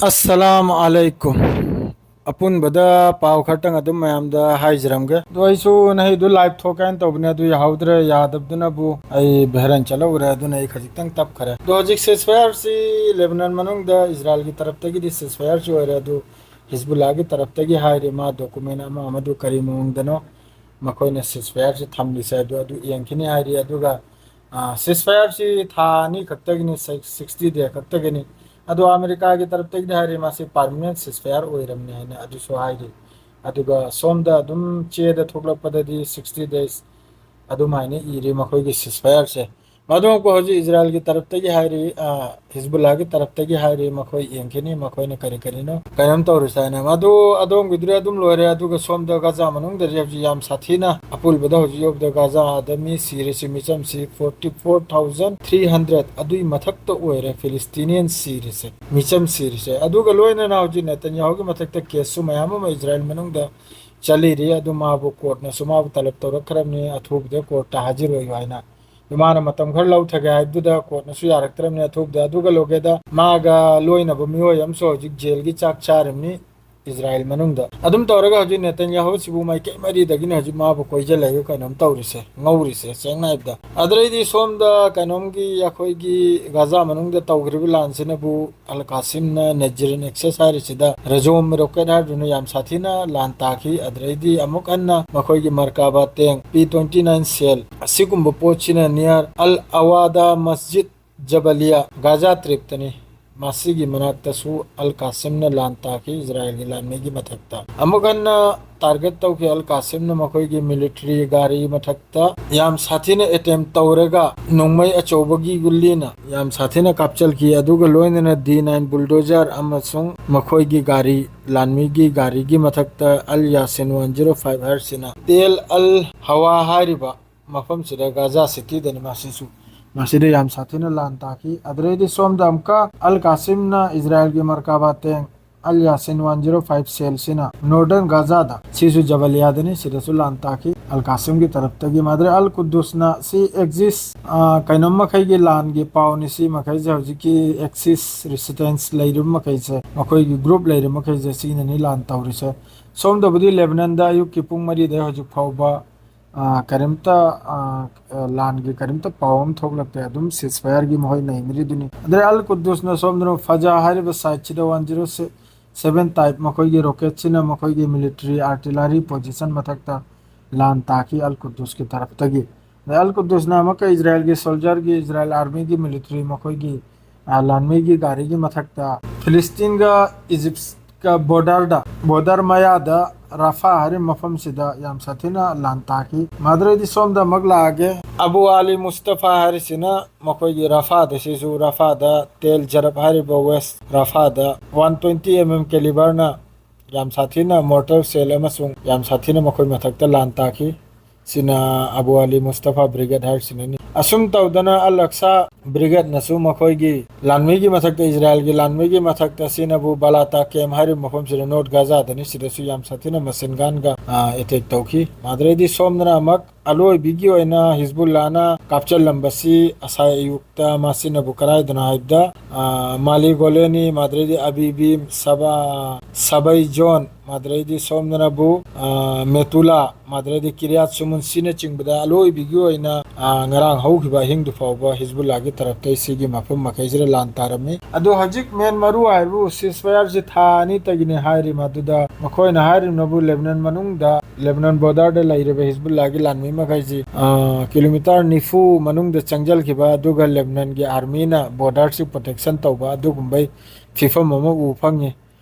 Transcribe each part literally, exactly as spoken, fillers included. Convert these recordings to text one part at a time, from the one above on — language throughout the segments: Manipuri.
ꯑꯁꯂꯥꯝ ꯑꯂꯩꯀꯨꯝ꯫ ꯑꯄꯨꯟꯕꯗ ꯄꯥꯎ ꯈꯔꯇꯪ ꯑꯗꯨꯝ ꯃꯌꯥꯝꯗ ꯍꯥꯏꯖꯔꯝꯒꯦ꯫ ꯑꯗꯣ ꯑꯩꯁꯨ ꯅꯍꯩꯗꯨ ꯂꯥꯏꯚ ꯊꯣꯛꯀꯦ ꯍꯥꯏꯅ ꯇꯧꯕꯅꯦ, ꯑꯗꯨ ꯌꯥꯍꯧꯗ꯭ꯔꯦ꯫ ꯌꯥꯗꯕꯗꯨꯅꯕꯨ ꯑꯩ ꯚꯦꯔꯟ ꯆꯠꯍꯧꯔꯦ, ꯑꯗꯨꯅ ꯑꯩ ꯈꯖꯤꯛꯇꯪ ꯇꯞꯈꯔꯦ꯫ ꯑꯗꯣ ꯍꯧꯖꯤꯛ ceasefire ꯁꯤ ꯂꯦꯕꯅꯟ ꯃꯅꯨꯡꯗ ꯏꯖꯔꯥꯏꯜꯒꯤ ꯇꯔꯞꯇꯒꯤꯗꯤ ceasefire ꯁꯤ ꯑꯣꯏꯔꯦ, ꯑꯗꯨ ꯍꯤꯖꯕꯨꯜꯂꯥꯒꯤ ꯇꯔꯞꯇꯒꯤ ꯍꯥꯏꯔꯤ, ꯃꯥ document ꯑꯃ ꯑꯃꯗꯨ ꯀꯔꯤ ꯃꯑꯣꯡꯗꯅꯣ ꯃꯈꯣꯏꯅ ceasefire ꯁꯤ ꯊꯝꯂꯤꯁꯦ, ꯑꯗꯨ ꯑꯗꯨ ꯌꯦꯡꯈꯤꯅꯤ ꯍꯥꯏꯔꯤ꯫ ꯑꯗꯨꯒ ceasefire ꯁꯤ ꯊꯥ ꯑꯅꯤ ꯈꯛꯇꯒꯤꯅꯤ, sixty day ꯈꯛꯇꯒꯤꯅꯤ꯫ ꯑꯗꯣ ꯑꯃꯦꯔꯤꯀꯥꯒꯤ ꯇꯔꯞꯇꯒꯤꯗꯤ ꯍꯥꯏꯔꯤ, ꯃꯥꯁꯤ permanent ceasefire ꯑꯣꯏꯔꯝꯅꯤ ꯍꯥꯏꯅ ꯑꯗꯨꯁꯨ ꯍꯥꯏꯔꯤ꯫ ꯑꯗꯨꯒ ꯁꯣꯝꯗ ꯑꯗꯨꯝ ꯆꯦꯗ ꯊꯣꯛꯂꯛꯄꯗꯗꯤ sixty days ꯑꯗꯨꯃꯥꯏꯅ ꯏꯔꯤ ꯃꯈꯣꯏꯒꯤ ceasefire ꯁꯦ꯫ ꯃꯗꯨꯃꯛꯄꯨ ꯍꯧꯖꯤꯛ ꯏꯖꯔꯥꯏꯜꯒꯤ ꯇꯔꯞꯇꯒꯤ ꯍꯥꯏꯔꯤ, ꯑ, ꯍꯤꯖꯕꯨꯜꯂꯥꯒꯤ ꯇꯔꯞꯇꯒꯤ ꯍꯥꯏꯔꯤ, ꯃꯈꯣꯏ ꯌꯦꯡꯈꯤꯅꯤ, ꯃꯈꯣꯏꯅ ꯀꯔꯤ ꯀꯔꯤꯅꯣ ꯀꯩꯅꯣꯝ ꯇꯧꯔꯤꯁꯦ ꯍꯥꯏꯅ꯫ ꯃꯗꯨ ꯑꯗꯣꯝꯒꯤꯗꯨꯗꯤ ꯑꯗꯨꯝ ꯂꯣꯏꯔꯦ꯫ ꯑꯗꯨꯒ ꯁꯣꯝꯗ ꯒꯖꯥ ꯃꯅꯨꯡꯗꯗꯤ ꯍꯧꯖꯤꯛ ꯌꯥꯝ ꯁꯥꯊꯤꯅ, ꯑꯄꯨꯟꯕꯗ ꯍꯧꯖꯤꯛ ꯌꯧꯕꯗ ꯒꯖꯥꯗ ꯃꯤ ꯁꯤꯔꯤꯁꯤ ꯃꯤꯆꯝꯁꯤ forty four thousand three hundred, ꯑꯗꯨꯒꯤ ꯃꯊꯛꯇ ꯑꯣꯏꯔꯦ Palestinian ꯁꯤꯔꯤꯁꯦ, ꯃꯤꯆꯝ ꯁꯤꯔꯤꯁꯦ꯫ ꯑꯗꯨꯒ ꯂꯣꯏꯅꯅ ꯍꯧꯖꯤꯛ ꯅꯦꯇꯟꯌꯥꯍꯨꯒꯤ ꯃꯊꯛꯇ case ꯁꯨ ꯃꯌꯥꯝ ꯑꯃ ꯏꯖꯔꯥꯏꯜ ꯃꯅꯨꯡꯗ ꯆꯠꯂꯤꯔꯤ꯫ ꯑꯗꯨ ꯃꯥꯕꯨ court ꯅꯁꯨ ꯃꯥꯕꯨ ꯇꯂꯕ ꯇꯧꯔꯛꯈ꯭ꯔꯕꯅꯤ, ꯑꯊꯨꯕꯗ court ꯇ ꯍꯥꯖꯤꯔ ꯑꯣꯏꯌꯨ ꯍꯥꯏꯅ꯫ ꯑꯗꯨ ꯃꯥꯅ ꯃꯇꯝ ꯈꯔ ꯂꯧꯊꯒꯦ ꯍꯥꯏꯕꯗꯨꯗ court ꯅꯁꯨ ꯌꯥꯔꯛꯇ꯭ꯔꯕꯅꯤ꯫ ꯑꯊꯨꯕꯗ ꯑꯗꯨꯒ ꯂꯣꯏꯒꯦꯗ ꯃꯥꯒ ꯂꯣꯏꯅꯕ ꯃꯤꯑꯣꯏ ꯑꯃꯁꯨ ꯍꯧꯖꯤꯛ jail ꯒꯤ ꯆꯥꯛ ꯆꯥꯔꯤꯕꯅꯤ ꯏꯖꯔꯥꯏꯜ ꯃꯅꯨꯡꯗ꯫ ꯑꯗꯨꯝ ꯇꯧꯔꯒ ꯍꯧꯖꯤꯛ ꯅꯦꯇꯟꯌꯥꯍꯨ ꯁꯤꯕꯨ ꯃꯥꯏꯀꯩ ꯃꯔꯤꯗꯒꯤꯅ ꯍꯧꯖꯤꯛ ꯃꯥꯕꯨ ꯀꯣꯏꯁꯤꯜꯂꯒ ꯀꯩꯅꯣꯝ ꯇꯧꯔꯤꯁꯦ, ꯉꯧꯔꯤꯁꯦ ꯆꯦꯡꯅꯥꯏꯕꯗ꯫ ꯑꯗꯨꯗꯩꯗꯤ ꯁꯣꯝꯗ ꯀꯩꯅꯣꯝꯒꯤ ꯑꯩꯈꯣꯏꯒꯤ ꯒꯥꯖꯥ ꯃꯅꯨꯡꯗ ꯇꯧꯈ꯭ꯔꯤꯕ ꯂꯥꯟꯁꯤꯅꯕꯨ ꯑꯜ ꯀꯥꯁꯤꯝꯅ Nazreen Axis ꯍꯥꯏꯔꯤꯁꯤꯗ ꯔꯖꯣꯝ rocket ꯍꯥꯏꯕꯗꯨꯅ ꯌꯥꯝ ꯁꯥꯊꯤꯅ ꯂꯥꯟ ꯇꯥꯈꯤ꯫ ꯑꯗꯨꯗꯩꯗꯤ ꯑꯃꯨꯛ ꯍꯟꯅ ꯃꯈꯣꯏꯒꯤ Markava tank P twenty nine shell ꯑꯁꯤꯒꯨꯝꯕ ꯄꯣꯠꯁꯤꯅ near Al Awada Masjid Jabaliya, Gaza Strip ꯇꯅꯤ꯫ ꯃꯁꯤꯒꯤ ꯃꯅꯥꯛꯇꯁꯨ ꯑꯜ ꯀꯥꯁꯤꯝꯅ ꯂꯥꯟ ꯇꯥꯈꯤ ꯏꯖꯔꯥꯏꯜꯒꯤ ꯂꯥꯟꯃꯤꯒꯤ ꯃꯊꯛꯇ꯫ ꯑꯃꯨꯛ ꯍꯟꯅ target ꯇꯧꯈꯤ ꯑꯜ ꯀꯥꯁꯤꯝꯅ ꯃꯈꯣꯏꯒꯤ military ꯒꯥꯔꯤ ꯃꯊꯛꯇ ꯌꯥꯝ ꯁꯥꯊꯤꯅ attempt ꯇꯧꯔꯒ ꯅꯣꯡꯃꯩ ꯑꯆꯧꯕꯒꯤ ꯒꯨꯂꯤꯅ ꯌꯥꯝ ꯁꯥꯊꯤꯅ ꯀꯥꯞꯆꯜꯈꯤ꯫ ꯑꯗꯨꯒ ꯂꯣꯏꯅꯅ D nine bulldozer ꯑꯃꯁꯨꯡ ꯃꯈꯣꯏꯒꯤ ꯒꯥꯔꯤ, ꯂꯥꯟꯃꯤꯒꯤ ꯒꯥꯔꯤꯒꯤ ꯃꯊꯛꯇ ꯑꯜ ꯌꯥꯁꯤꯟ one zero five ꯍꯥꯏꯔꯤꯁꯤꯅ ꯇꯦꯜ ꯑꯜ ꯍꯋꯥ ꯍꯥꯏꯔꯤꯕ ꯃꯐꯝꯁꯤꯗ, ꯒꯥꯖꯥ city ꯗꯅꯤ ꯃꯁꯤꯁꯨ, ꯃꯁꯤꯗ ꯌꯥꯝ ꯁꯥꯊꯤꯅ ꯂꯥꯟ ꯇꯥꯈꯤ꯫ ꯑꯗꯨꯗꯩꯗꯤ ꯁꯣꯝꯗ ꯑꯃꯨꯛꯀ ꯑꯜ ꯀꯥꯁꯤꯝꯅ ꯏꯖꯔꯥꯏꯜꯒꯤ Markava tank ꯑꯜ ꯌꯥꯁꯤꯟ one zero five shell ꯁꯤꯅ northern ꯒꯥꯖꯥꯗ, ꯁꯤꯁꯨ ꯖꯕꯂꯤꯌꯥꯗꯅꯤ, ꯁꯤꯗꯁꯨ ꯂꯥꯟ ꯇꯥꯈꯤ꯫ ꯑꯜ ꯀꯥꯁꯤꯝꯒꯤ ꯇꯔꯞꯇꯒꯤ꯫ ꯃꯥꯗ꯭ꯔꯦ ꯑꯜ ꯀꯨꯗꯨꯁꯅ ꯁꯤ ꯑꯦꯛꯖꯤꯁ, ꯑ, ꯀꯩꯅꯣꯝ ꯃꯈꯩꯒꯤ ꯂꯥꯟꯒꯤ ꯄꯥꯎꯅꯤ꯫ ꯁꯤ ꯃꯈꯩꯁꯦ ꯍꯧꯖꯤꯛꯀꯤ ꯑꯦꯛꯁꯤꯁ ꯔꯤꯁꯤꯁꯇꯦꯟꯁ ꯂꯩꯔꯤꯕ ꯃꯈꯩꯁꯦ, ꯃꯈꯣꯏꯒꯤ ꯒ꯭ꯔꯨꯞ ꯂꯩꯔꯤꯕ ꯃꯈꯩꯁꯦ, ꯁꯤꯅꯅꯤ ꯂꯥꯟ ꯇꯧꯔꯤꯁꯦ꯫ ꯁꯣꯝꯗꯕꯨꯗꯤ ꯂꯦꯕꯅꯟꯗ ꯑꯌꯨꯛꯀꯤ ꯄꯨꯡ ꯃꯔꯤꯗꯒꯤ ꯍꯧꯖꯤꯛ ꯐꯥꯎꯕ, ꯑ, ꯀꯔꯤꯝꯇ, ꯑ, ꯑ, ꯂꯥꯟꯒꯤ ꯀꯔꯤꯝꯇ ꯄꯥꯎ ꯑꯃ ꯊꯣꯛꯂꯛꯇꯦ꯫ ꯑꯗꯨꯝ ꯁꯤꯁꯐꯥꯌꯔꯒꯤ ꯃꯈꯣꯏ ꯅꯩꯅꯔꯤꯗꯨꯅꯤ꯫ ꯑꯗꯩ ꯑꯜ ꯀꯨꯗꯨꯁꯅ ꯁꯣꯝꯗꯅ ꯐꯖꯥ ꯍꯥꯏꯔꯤꯕ ꯁꯥꯏꯠꯁꯤꯗ ꯋꯥꯟ ꯖꯤꯔꯣ ꯁꯚꯦꯟ ꯇꯥꯏꯞ ꯃꯈꯣꯏꯒꯤ ꯔꯣꯀꯦꯠꯁꯤꯅ ꯃꯈꯣꯏꯒꯤ ꯃꯤꯂꯤꯇꯔꯤ ꯑꯥꯔꯇꯤꯂꯔꯤ ꯄꯣꯖꯤꯁꯟ ꯃꯊꯛꯇ ꯂꯥꯟ ꯇꯥꯈꯤ ꯑꯜ ꯀꯨꯗꯨꯁꯀꯤ ꯇꯔꯞꯇꯒꯤ꯫ ꯑꯗꯩ ꯑꯜ ꯀꯨꯗꯨꯁꯅ ꯑꯃꯨꯛꯀ ꯏꯖꯔꯥꯌꯦꯜꯒꯤ ꯁꯣꯜꯖꯔꯒꯤ, ꯏꯖꯔꯥꯌꯦꯜ ꯑꯥꯔꯃꯤꯒꯤ, ꯃꯤꯂꯤꯇꯔꯤ ꯃꯈꯣꯏꯒꯤ, ꯑ, ꯂꯥꯟꯃꯤꯒꯤ ꯒꯥꯔꯤꯒꯤ ꯃꯊꯛꯇ ꯐꯤꯂꯤꯁꯇꯤꯟꯒ ꯏꯖꯤꯞꯀ ꯕꯣꯔꯗꯔꯗ, ꯕꯣꯔꯗꯔ ꯃꯌꯥꯗ ꯔꯥꯐꯥ ꯍꯥꯏꯔꯤꯕ ꯃꯐꯝꯁꯤꯗ ꯌꯥꯝ ꯁꯥꯊꯤꯅ ꯂꯥꯟ ꯇꯥꯈꯤ꯫ ꯃꯥꯗ꯭ꯔꯦꯗꯤ ꯁꯣꯝꯗ ꯑꯃꯨꯛ ꯂꯥꯛꯑꯒꯦ꯫ ꯑꯕꯨ ꯑꯂꯤ ꯃꯨꯁꯇꯐꯥ ꯍꯥꯏꯔꯤꯁꯤꯅ ꯃꯈꯣꯏꯒꯤ ꯔꯥꯐꯥꯗ, ꯁꯤꯁꯨ ꯔꯥꯐꯥꯗ ꯇꯦꯜ ꯖꯔꯕ ꯍꯥꯏꯔꯤꯕ ꯋꯦꯁ ꯔꯥꯐꯥꯗ ꯋꯥꯟ ꯇ꯭ꯋꯦꯟꯇꯤ ꯑꯦꯝ ꯑꯦꯝ ꯀꯦꯂꯤꯕꯔꯅ ꯌꯥꯝ ꯁꯥꯊꯤꯅ ꯃꯣꯔꯇꯔ ꯁꯦꯜ ꯑꯃꯁꯨꯡ ꯌꯥꯝ ꯁꯥꯊꯤꯅ ꯃꯈꯣꯏ ꯃꯊꯛꯇ ꯂꯥꯟ ꯇꯥꯈꯤ꯫ ꯁꯤꯅ ꯑꯕꯨ ꯑꯂꯤ ꯃꯨꯁꯇꯐꯥ ꯕ꯭ꯔꯤꯒꯦꯗ ꯍꯥꯏꯔꯤꯁꯤꯅꯅꯤ꯫ ꯑꯁꯨꯝ ꯇꯧꯗꯅ ꯑꯜ ꯑꯛꯁꯥ ꯕ꯭ꯔꯤꯒꯦꯗꯅꯁꯨ ꯃꯈꯣꯏꯒꯤ ꯂꯥꯟꯃꯤꯒꯤ ꯃꯊꯛꯇ, ꯏꯖꯔꯥꯌꯦꯜꯒꯤ ꯂꯥꯟꯃꯤꯒꯤ ꯃꯊꯛꯇ ꯁꯤꯅꯕꯨ ꯕꯥꯂꯥꯇꯥ ꯀꯦꯝ ꯍꯥꯏꯔꯤꯕ ꯃꯐꯝꯁꯤꯗ, ꯅꯣꯔꯠ ꯒꯥꯖꯥꯗꯅꯤ, ꯁꯤꯗꯁꯨ ꯌꯥꯝ ꯁꯥꯊꯤꯅ ꯃꯁꯤꯟ ꯒꯥꯟꯒ, ꯑ, ꯑꯦꯇꯦꯛ ꯇꯧꯈꯤ꯫ ꯃꯥꯗ꯭ꯔꯦꯗꯤ ꯁꯣꯝꯗꯅ ꯑꯃꯨꯛ ꯑꯂꯣꯏꯕꯤꯒꯤ ꯑꯣꯏꯅ ꯍꯤꯖꯕꯨꯜꯂꯥꯅ ꯀꯥꯞꯆꯜꯂꯝꯕꯁꯤ ꯉꯁꯥꯏ ꯑꯌꯨꯛꯇ ꯃꯁꯤꯅꯕꯨ ꯀꯗꯥꯏꯗꯅꯣ ꯍꯥꯏꯕꯗ, ꯑ, ꯃꯥꯂꯤ ꯒꯣꯂꯦꯅꯤ, ꯃꯥꯗ꯭ꯔꯦꯗꯤ ꯑꯕꯤꯕꯤ, ꯁꯕꯥ, ꯁꯕꯩ ꯖꯣꯟ, ꯃꯥꯗ꯭ꯔꯦꯗꯤ ꯁꯣꯝꯗꯅꯕꯨ, ꯑ, ꯃꯦꯇꯨꯂꯥ, ꯃꯥꯗ꯭ꯔꯦꯗꯤ ꯀꯤꯔꯤꯌꯥꯠ ꯁꯨꯃꯨꯟ ꯁꯤꯅꯆꯤꯡꯕꯗ ꯑꯂꯣꯏꯕꯤꯒꯤ ꯑꯣꯏꯅ, ꯑ, ꯉꯔꯥꯡ ꯍꯧꯈꯤꯕ ꯑꯍꯤꯡꯗꯨ ꯐꯥꯎꯕ ꯍꯤꯖꯕꯨꯜꯂꯥꯒꯤ ꯇꯔꯞꯇꯩ ꯁꯤꯒꯤ ꯃꯐꯝ ꯃꯈꯩꯁꯤꯗ ꯂꯥꯟ ꯇꯥꯔꯝꯃꯤ꯫ ꯑꯗꯣ ꯍꯧꯖꯤꯛ ꯃꯦꯟ ꯃꯔꯨ ꯍꯥꯏꯕꯨ ꯁꯤꯁꯐꯥꯌꯔꯁꯤ ꯊꯥ ꯑꯅꯤꯇꯒꯤꯅꯤ ꯍꯥꯏꯔꯤ꯫ ꯃꯗꯨꯗ ꯃꯈꯣꯏꯅ ꯍꯥꯏꯔꯤꯕꯅꯕꯨ ꯂꯦꯕꯅꯟ ꯃꯅꯨꯡꯗ, ꯂꯦꯕꯅꯟ ꯕꯣꯔꯗꯔꯗ ꯂꯩꯔꯤꯕ ꯍꯤꯖꯕꯨꯜꯂꯥꯒꯤ ꯂꯥꯟꯃꯤ ꯃꯈꯩꯁꯤ, ꯑ, ꯀꯤꯂꯣꯃꯤꯇꯔ ꯅꯤꯐꯨ ꯃꯅꯨꯡꯗ ꯆꯪꯁꯤꯜꯈꯤꯕ, ꯑꯗꯨꯒ ꯂꯦꯕꯅꯟꯒꯤ ꯑꯥꯔꯃꯤꯅ ꯕꯣꯔꯗꯔꯁꯤ ꯄ꯭ꯔꯣꯇꯦꯛꯁꯟ ꯇꯧꯕ, ꯑꯗꯨꯒꯨꯝꯕꯩ ꯐꯤꯕꯝ ꯑꯃ ꯎꯕ ꯐꯪꯉꯤ꯫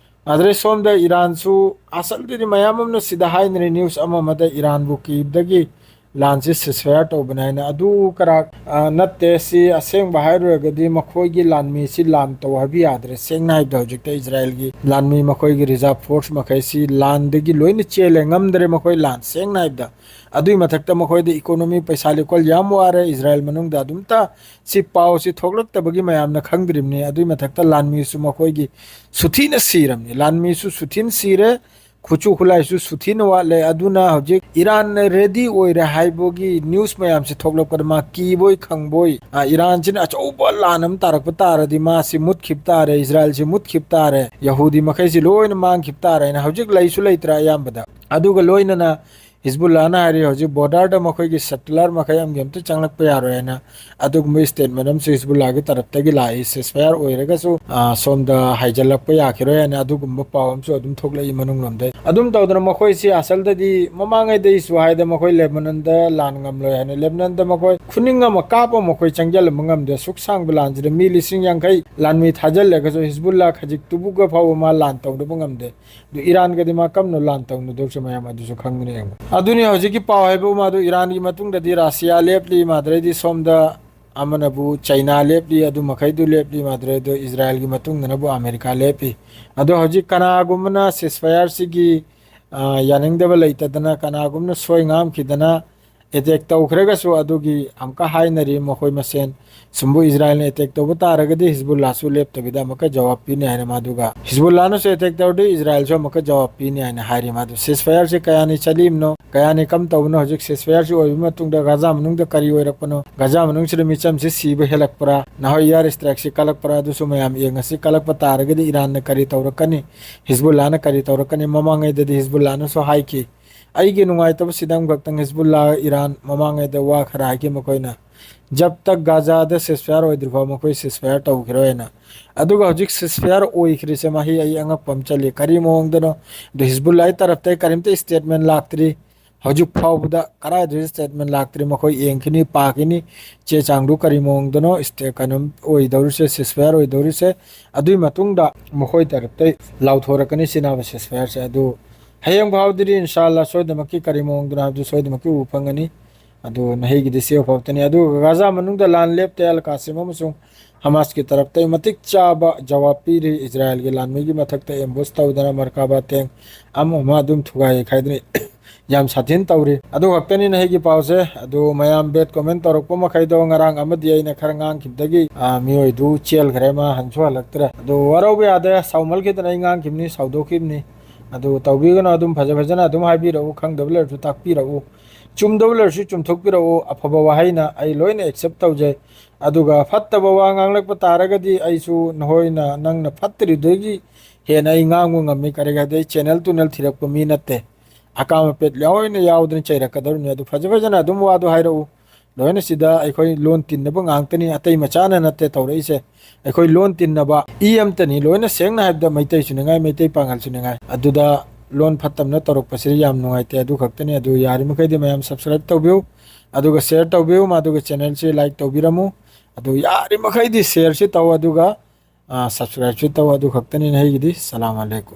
ꯑꯗꯩ ꯁꯣꯝꯗ ꯏꯔꯥꯟꯁꯨ, ꯑꯁꯜꯗꯗꯤ ꯃꯌꯥꯝ ꯑꯃꯅ ꯁꯤꯗ ꯍꯥꯏꯅꯔꯤ, ꯅ꯭ꯌꯨꯁ ꯑꯃ ꯑꯃꯗ ꯏꯔꯥꯟꯕꯨ ꯀꯤꯕꯗꯒꯤ ꯂꯥꯟꯁꯤ ꯁꯤꯁꯐꯥꯌꯔ ꯇꯧꯕꯅꯦ ꯍꯥꯏꯅ꯫ ꯑꯗꯨ ꯀꯔꯥ, ꯑ, ꯅꯠꯇꯦ꯫ ꯁꯤ ꯑꯁꯦꯡꯕ ꯍꯥꯏꯔꯨꯔꯒꯗꯤ ꯃꯈꯣꯏꯒꯤ ꯂꯥꯟꯃꯤꯁꯤ ꯂꯥꯟ ꯇꯧ ꯍꯥꯏꯕ ꯌꯥꯗ꯭ꯔꯦ꯫ ꯁꯦꯡꯅ ꯍꯥꯏꯕꯗ ꯍꯧꯖꯤꯛꯇ ꯏꯖꯔꯥꯌꯦꯜꯒꯤ ꯂꯥꯟꯃꯤ, ꯃꯈꯣꯏꯒꯤ ꯔꯤꯖꯥꯔꯚ ꯐꯣꯔꯁ ꯃꯈꯩꯁꯤ ꯂꯥꯟꯗꯒꯤ ꯂꯣꯏꯅ ꯆꯦꯜꯂꯦ, ꯉꯝꯗ꯭ꯔꯦ ꯃꯈꯣꯏ ꯂꯥꯟ, ꯁꯦꯡꯅ ꯍꯥꯏꯕꯗ꯫ ꯑꯗꯨꯏ ꯃꯊꯛꯇ ꯃꯈꯣꯏꯗ ꯏꯀꯣꯅꯣꯃꯤ, ꯄꯩꯁꯥ ꯂꯤꯀꯣꯜ ꯌꯥꯝ ꯋꯥꯔꯦ꯫ ꯏꯖꯔꯥꯌꯦꯜ ꯃꯅꯨꯡꯗ ꯑꯗꯨꯝꯇ ꯁꯤ ꯄꯥꯎꯁꯤ ꯊꯣꯛꯂꯛꯇꯕꯒꯤ ꯃꯌꯥꯝꯅ ꯈꯪꯗ꯭ꯔꯤꯕꯅꯤ꯫ ꯑꯗꯨꯏ ꯃꯊꯛꯇ ꯂꯥꯟꯃꯤꯁꯨ ꯃꯈꯣꯏꯒꯤ ꯁꯨꯊꯤꯅ ꯁꯤꯔꯕꯅꯤ꯫ ꯂꯥꯟꯃꯤꯁꯨ ꯁꯨꯊꯤꯅ ꯁꯤꯔꯦ, ꯈꯨꯠꯁꯨ ꯈꯨꯠꯂꯥꯏꯁꯨ ꯁꯨꯊꯤꯅ ꯋꯥꯠꯂꯦ꯫ ꯑꯗꯨꯅ ꯍꯧꯖꯤꯛ ꯏꯔꯥꯟꯅ ready ꯑꯣꯏꯔꯦ ꯍꯥꯏꯕꯒꯤ news ꯃꯌꯥꯝꯁꯦ ꯊꯣꯛꯂꯛꯄꯗ ꯃꯥ ꯀꯤꯕꯣꯏ ꯈꯪꯕꯣꯏ, ꯑ, ꯏꯔꯥꯟꯁꯤꯅ ꯑꯆꯧꯕ ꯂꯥꯟ ꯑꯃ ꯇꯥꯔꯛꯄ ꯇꯥꯔꯗꯤ ꯃꯥꯁꯤ ꯃꯨꯠꯈꯤꯕ ꯇꯥꯔꯦ, ꯏꯖꯔꯥꯏꯜꯁꯤ ꯃꯨꯠꯈꯤꯕ ꯇꯥꯔꯦ, ꯌꯍꯨꯗꯤ ꯃꯈꯩꯁꯤ ꯂꯣꯏꯅ ꯃꯥꯡꯈꯤꯕ ꯇꯥꯔꯦ ꯍꯥꯏꯅ ꯍꯧꯖꯤꯛ ꯂꯩꯁꯨ ꯂꯩꯇ꯭ꯔꯦ ꯑꯌꯥꯝꯕꯗ꯫ ꯑꯗꯨꯒ ꯂꯣꯏꯅꯅ ꯍꯤꯖꯕꯨꯜꯂꯥꯅ ꯍꯥꯏꯔꯤ ꯍꯧꯖꯤꯛ borderꯗ ꯃꯈꯣꯏꯒꯤ settler ꯃꯈꯩ ꯑꯃꯒꯤ ꯑꯝꯇ ꯆꯪꯂꯛꯄ ꯌꯥꯔꯣꯏ ꯍꯥꯏꯅ ꯑꯗꯨꯒꯨꯝꯕ statement ꯑꯃꯁꯨ ꯍꯤꯖꯕꯨꯜꯂꯥꯒꯤ ꯇꯔꯞꯇꯒꯤ ꯂꯥꯛꯏ꯫ ceasefire ꯑꯣꯏꯔꯒꯁꯨ, ꯑ, ꯁꯣꯝꯗ ꯍꯥꯏꯖꯤꯜꯂꯛꯄ ꯌꯥꯈꯤꯔꯣꯏ ꯍꯥꯏꯅ ꯑꯗꯨꯒꯨꯝꯕ ꯄꯥꯎ ꯑꯃꯁꯨ ꯑꯗꯨꯝ ꯊꯣꯛꯂꯛꯏ ꯃꯅꯨꯡꯂꯣꯝꯗꯩ꯫ ꯑꯗꯨꯝ ꯇꯧꯗꯅ ꯃꯈꯣꯏꯁꯤ ꯑꯁꯜꯗꯗꯤ ꯃꯃꯥꯡꯉꯩꯗꯩꯁꯨ ꯍꯥꯏꯗ ꯃꯈꯣꯏ ꯂꯦꯕꯅꯟꯗ ꯂꯥꯟ ꯉꯝꯂꯣꯏ ꯍꯥꯏꯅ, ꯂꯦꯕꯅꯟꯗ ꯃꯈꯣꯏ ꯈꯨꯅꯤꯡ ꯑꯃ ꯀꯥꯞꯄ ꯃꯈꯣꯏ ꯆꯪꯁꯤꯜꯂꯝꯕ ꯉꯝꯗꯦ꯫ ꯁꯨꯛ ꯁꯥꯡꯕ ꯂꯥꯟꯁꯤꯗ ꯃꯤ ꯂꯤꯁꯤꯡ ꯌꯥꯡꯈꯩ ꯂꯥꯟꯃꯤ ꯊꯥꯖꯤꯜꯂꯒꯁꯨ ꯍꯤꯖꯕꯨꯜꯂꯥ ꯈꯖꯤꯛꯇꯨꯕꯨꯒ ꯐꯥꯎꯕ ꯃꯥ ꯂꯥꯟ ꯇꯧꯗꯕ ꯉꯝꯗꯦ꯫ ꯑꯗꯨ ꯏꯔꯥꯟꯒꯗꯤ ꯃꯥ ꯀꯝꯅ ꯂꯥꯟ ꯇꯧꯅꯗꯧꯁꯦ ꯃꯌꯥꯝ ꯑꯗꯨꯁꯨ ꯈꯪꯗꯅ ꯌꯦꯡꯉꯨ꯫ ꯑꯗꯨꯅꯤ ꯍꯧꯖꯤꯛꯀꯤ ꯄꯥꯎ ꯍꯥꯏꯕ ꯑꯃ ꯑꯗꯨ ꯏꯔꯥꯟꯒꯤ ꯃꯇꯨꯡꯗꯗꯤ ꯔꯥꯁꯤꯌꯥ ꯂꯦꯞꯂꯤ, ꯃꯥꯗ꯭ꯔꯩꯗꯤ ꯁꯣꯝꯗ ꯑꯃꯅꯕꯨ ꯆꯩꯅꯥ ꯂꯦꯞꯂꯤ, ꯑꯗꯨ ꯃꯈꯩꯗꯨ ꯂꯦꯞꯂꯤ, ꯃꯥꯗ꯭ꯔꯩꯗꯣ ꯏꯖꯔꯥꯏꯜꯒꯤ ꯃꯇꯨꯡꯗꯅꯕꯨ ꯑꯃꯦꯔꯤꯀꯥ ꯂꯦꯞꯂꯤ꯫ ꯑꯗꯣ ꯍꯧꯖꯤꯛ ꯀꯅꯥꯒꯨꯝꯕꯅ ceasefire ꯁꯤꯒꯤ, ꯑ, ꯌꯥꯅꯤꯡꯗꯕ ꯂꯩꯇꯗꯅ, ꯀꯅꯥꯒꯨꯝꯕꯅ ꯁꯣꯏ ꯉꯥꯝꯈꯤꯗꯅ attack ꯇꯧꯈ꯭ꯔꯒꯁꯨ ꯑꯗꯨꯒꯤ ꯑꯃꯨꯛꯀ ꯍꯥꯏꯅꯔꯤ ꯃꯈꯣꯏ ꯃꯁꯦꯟ꯫ ꯁꯨꯝꯕꯨ ꯏꯖꯔꯥꯏꯜꯅ attack ꯇꯧꯕ ꯇꯥꯔꯒꯗꯤ ꯍꯤꯖꯕꯨꯜꯂꯥꯁꯨ ꯂꯦꯞꯇꯕꯤꯗ ꯑꯃꯨꯛꯀ ꯖꯋꯥꯕ ꯄꯤꯅꯤ ꯍꯥꯏꯅ ꯃꯥꯗꯨꯒ, ꯍꯤꯖꯕꯨꯜꯂꯥꯅꯁꯨ attack ꯇꯧꯔꯗꯤ ꯏꯖꯔꯥꯏꯜꯁꯨ ꯑꯃꯨꯛꯀ ꯖꯋꯥꯕ ꯄꯤꯅꯤ ꯍꯥꯏꯅ ꯍꯥꯏꯔꯤ ꯃꯥꯗꯨ꯫ ceasefire ꯁꯦ ꯀꯌꯥꯅꯤ ꯆꯠꯂꯤꯕꯅꯣ, ꯀꯌꯥꯅꯤ ꯀꯝ ꯇꯧꯕꯅꯣ? ꯍꯧꯖꯤꯛ ceasefire ꯁꯤ ꯑꯣꯏꯕ ꯃꯇꯨꯡꯗ ꯒꯥꯖꯥ ꯃꯅꯨꯡꯗ ꯀꯔꯤ ꯑꯣꯏꯔꯛꯄꯅꯣ? ꯒꯥꯖꯥ ꯃꯅꯨꯡꯁꯤꯗ ꯃꯤꯆꯝꯁꯤ ꯁꯤꯕ ꯍꯦꯜꯂꯛꯄ꯭ꯔꯥ? ꯅꯍꯣꯏ air strike ꯁꯤ ꯀꯜꯂꯛꯄ꯭ꯔꯥ? ꯑꯗꯨꯁꯨ ꯃꯌꯥꯝ ꯌꯦꯡꯉꯁꯤ꯫ ꯀꯜꯂꯛꯄ ꯇꯥꯔꯒꯗꯤ ꯏꯔꯥꯟꯅ ꯀꯔꯤ ꯇꯧꯔꯛꯀꯅꯤ? ꯍꯤꯖꯕꯨꯜꯂꯥꯅ ꯀꯔꯤ ꯇꯧꯔꯛꯀꯅꯤ? ꯃꯃꯥꯡꯉꯩꯗꯗꯤ ꯍꯤꯖꯕꯨꯜꯂꯥꯅꯁꯨ ꯍꯥꯏꯈꯤ, ꯑꯩꯒꯤ ꯅꯨꯡꯉꯥꯏꯇꯕꯁꯤꯗ ꯑꯃꯈꯛꯇꯪ ꯍꯤꯖꯕꯨꯜꯂꯥ ꯏꯔꯥꯟ ꯃꯃꯥꯡꯉꯩꯗ ꯋꯥ ꯈꯔ ꯍꯥꯏꯈꯤ ꯃꯈꯣꯏꯅ, "ꯖꯕ ꯇꯛ ꯒꯥꯖꯥꯗ ceasefire ꯑꯣꯏꯗ꯭ꯔꯤꯐꯥꯎ ꯃꯈꯣꯏ ceasefire ꯇꯧꯈꯤꯔꯣꯏ" ꯍꯥꯏꯅ꯫ ꯑꯗꯨꯒ ꯍꯧꯖꯤꯛ ceasefire ꯑꯣꯏꯈ꯭ꯔꯤꯁꯦ ꯃꯍꯤ ꯑꯩ ꯑꯉꯛꯄ ꯑꯃ ꯆꯠꯂꯤ꯫ ꯀꯔꯤ ꯃꯑꯣꯡꯗꯅꯣ? ꯑꯗꯨ ꯍꯤꯖꯕꯨꯜꯂꯥꯒꯤ ꯇꯔꯞꯇꯒꯤ ꯀꯔꯤꯝꯇ statement ꯂꯥꯛꯇ꯭ꯔꯤ꯫ ꯍꯧꯖꯤꯛ ꯐꯥꯎꯕꯗ ꯀꯗꯥꯏꯗꯁꯨ statement ꯂꯥꯛꯇ꯭ꯔꯤ꯫ ꯃꯈꯣꯏ ꯌꯦꯡꯈꯤꯅꯤ, ꯄꯥꯈꯤꯅꯤ, ꯆꯦ ꯆꯥꯡꯗꯨ ꯀꯔꯤ ꯃꯑꯣꯡꯗꯅꯣ, ꯁ꯭ꯇꯦ-, ꯀꯩꯅꯣ ꯑꯣꯏꯗꯧꯔꯤꯁꯦ, ceasefire ꯑꯣꯏꯗꯧꯔꯤꯁꯦ꯫ ꯑꯗꯨꯒꯤ ꯃꯇꯨꯡꯗ ꯃꯈꯣꯏ ꯇꯔꯞꯇꯩ ꯂꯥꯎꯊꯣꯔꯛꯀꯅꯤ ꯁꯤꯅꯦꯕ ceasefire ꯁꯦ꯫ ꯑꯗꯨ ꯍꯌꯦꯡ ꯐꯥꯎꯗꯗꯤ ꯏꯟꯁꯥ ꯑꯜꯂꯥ ꯁꯣꯏꯗꯅꯃꯛꯀꯤ ꯀꯔꯤ ꯃꯑꯣꯡꯗꯅꯣ ꯍꯥꯏꯕꯗꯨ ꯁꯣꯏꯗꯅꯃꯛꯀꯤ ꯎꯕ ꯐꯪꯒꯅꯤ꯫ ꯑꯗꯨ ꯅꯍꯩꯒꯤꯗꯤ ꯁꯤ ꯐꯥꯎꯕꯇꯅꯤ꯫ ꯑꯗꯨꯒ ꯒꯥꯖꯥ ꯃꯅꯨꯡꯗ ꯂꯥꯟ ꯂꯦꯞꯇꯦ ꯑꯜ ꯀꯥꯁꯤꯝ ꯑꯃꯁꯨꯡ ꯍꯃꯥꯁꯀꯤ ꯇꯔꯞꯇꯩ ꯃꯇꯤꯛ ꯆꯥꯕ ꯖꯋꯥꯕ ꯄꯤꯔꯤ꯫ ꯏꯖꯔꯥꯏꯜꯒꯤ ꯂꯥꯟꯃꯤꯒꯤ ꯃꯊꯛꯇ ambush ꯇꯧꯗꯅ ꯃꯔꯀꯥꯕꯥ tank ꯑꯃ ꯑꯃ ꯑꯗꯨꯝ ꯊꯨꯒꯥꯏ ꯈꯥꯏꯗꯅ ꯌꯥꯝ ꯁꯥꯊꯤꯅ ꯇꯧꯔꯤ꯫ ꯑꯗꯨ ꯈꯛꯇꯅꯤ ꯅꯍꯩꯒꯤ ꯄꯥꯎꯁꯦ꯫ ꯑꯗꯨ ꯃꯌꯥꯝ bad comment ꯇꯧꯔꯛꯄ ꯃꯈꯩꯗꯣ ꯉꯔꯥꯡ ꯑꯃꯗꯤ ꯑꯩꯅ ꯈꯔ ꯉꯥꯡꯈꯤꯕꯗꯒꯤ, ꯑ, ꯃꯤꯑꯣꯏꯗꯨ ꯆꯦꯜꯈ꯭ꯔꯦ, ꯃꯥ ꯍꯟꯁꯨ ꯍꯜꯂꯛꯇ꯭ꯔꯦ꯫ ꯑꯗꯨ ꯋꯥꯔꯧꯕ ꯌꯥꯗꯦ, ꯁꯥꯎꯃꯜꯈꯤꯗꯅ ꯑꯩ ꯉꯥꯡꯈꯤꯕꯅꯤ, ꯁꯥꯎꯗꯣꯛꯈꯤꯕꯅꯤ꯫ ꯑꯗꯨ ꯇꯧꯕꯤꯒꯅꯨ, ꯑꯗꯨꯝ ꯐꯖ ꯐꯖꯅ ꯑꯗꯨꯝ ꯍꯥꯏꯕꯤꯔꯛꯎ, ꯈꯪꯗꯕ ꯂꯩꯔꯁꯨ ꯇꯥꯛꯄꯤꯔꯛꯎ, ꯆꯨꯝꯗꯕ ꯂꯩꯔꯁꯨ ꯆꯨꯝꯊꯣꯛꯄꯤꯔꯛꯎ, ꯑꯐꯕ ꯋꯥꯍꯩꯅ ꯑꯩ ꯂꯣꯏꯅ accept ꯇꯧꯖꯩ꯫ ꯑꯗꯨꯒ ꯐꯠꯇꯕ ꯋꯥ ꯉꯥꯡꯂꯛꯄ ꯇꯥꯔꯒꯗꯤ ꯑꯩꯁꯨ ꯅꯈꯣꯏꯅ, ꯅꯪꯅ ꯐꯠꯇ꯭ꯔꯤꯗꯨꯗꯒꯤ ꯍꯦꯟꯅ ꯑꯩ ꯉꯥꯡꯕ ꯉꯝꯃꯤ꯫ ꯀꯔꯤꯒꯤ ꯍꯥꯏꯗꯤ ꯑꯩ channel ꯇꯨꯅꯦꯜ ꯊꯤꯔꯛꯄ ꯃꯤ ꯅꯠꯇꯦ, ꯑꯀꯥꯝ ꯑꯄꯦꯠ ꯂꯣꯏꯅ ꯌꯥꯎꯗꯅ ꯆꯩꯔꯛꯀꯗꯧꯔꯤꯕꯅꯤ꯫ ꯑꯗꯨ ꯐꯖ ꯐꯖꯅ ꯑꯗꯨꯝ ꯋꯥꯗꯣ ꯍꯥꯏꯔꯛꯎ꯫ ꯂꯣꯏꯅ ꯁꯤꯗ ꯑꯩꯈꯣꯏ ꯂꯣꯟ ꯇꯤꯟꯅꯕ ꯉꯥꯛꯇꯅꯤ, ꯑꯇꯩ ꯃꯆꯥꯅ ꯅꯠꯇꯦ ꯇꯧꯔꯛꯏꯁꯦ꯫ ꯑꯩꯈꯣꯏ ꯂꯣꯟ ꯇꯤꯟꯅꯕ ꯏ ꯑꯃꯇꯅꯤ, ꯂꯣꯏꯅ ꯁꯦꯡꯅ ꯍꯥꯏꯕꯗ ꯃꯩꯇꯩꯁꯨ ꯅꯤꯡꯉꯥꯏ, ꯃꯩꯇꯩ ꯄꯥꯉꯜꯁꯨ ꯅꯤꯡꯉꯥꯏ꯫ ꯑꯗꯨꯗ ꯂꯣꯟ ꯐꯠꯇꯕꯅ ꯇꯧꯔꯛꯄꯁꯤꯗꯤ ꯌꯥꯝ ꯅꯨꯡꯉꯥꯏꯇꯦ꯫ ꯑꯗꯨ ꯈꯛꯇꯅꯤ꯫ ꯑꯗꯨ ꯌꯥꯔꯤꯃꯈꯩꯗꯤ ꯃꯌꯥꯝ subscribe ꯇꯧꯕꯤꯌꯨ, ꯑꯗꯨꯒ share ꯇꯧꯕꯤꯌꯨ, ꯑꯗꯨꯒ channel ꯁꯤ like ꯇꯧꯕꯤꯔꯝꯃꯨ꯫ ꯑꯗꯨ ꯌꯥꯔꯤꯃꯈꯩꯗꯤ share ꯁꯤ ꯇꯧ, ꯑꯗꯨꯒ, ꯑ, subscribe ꯁꯨ ꯇꯧ꯫ ꯑꯗꯨ ꯈꯛꯇꯅꯤ ꯑꯩꯒꯤꯗꯤ꯫ ꯁꯂꯥꯝ ꯑꯂꯩꯀꯨꯝ꯫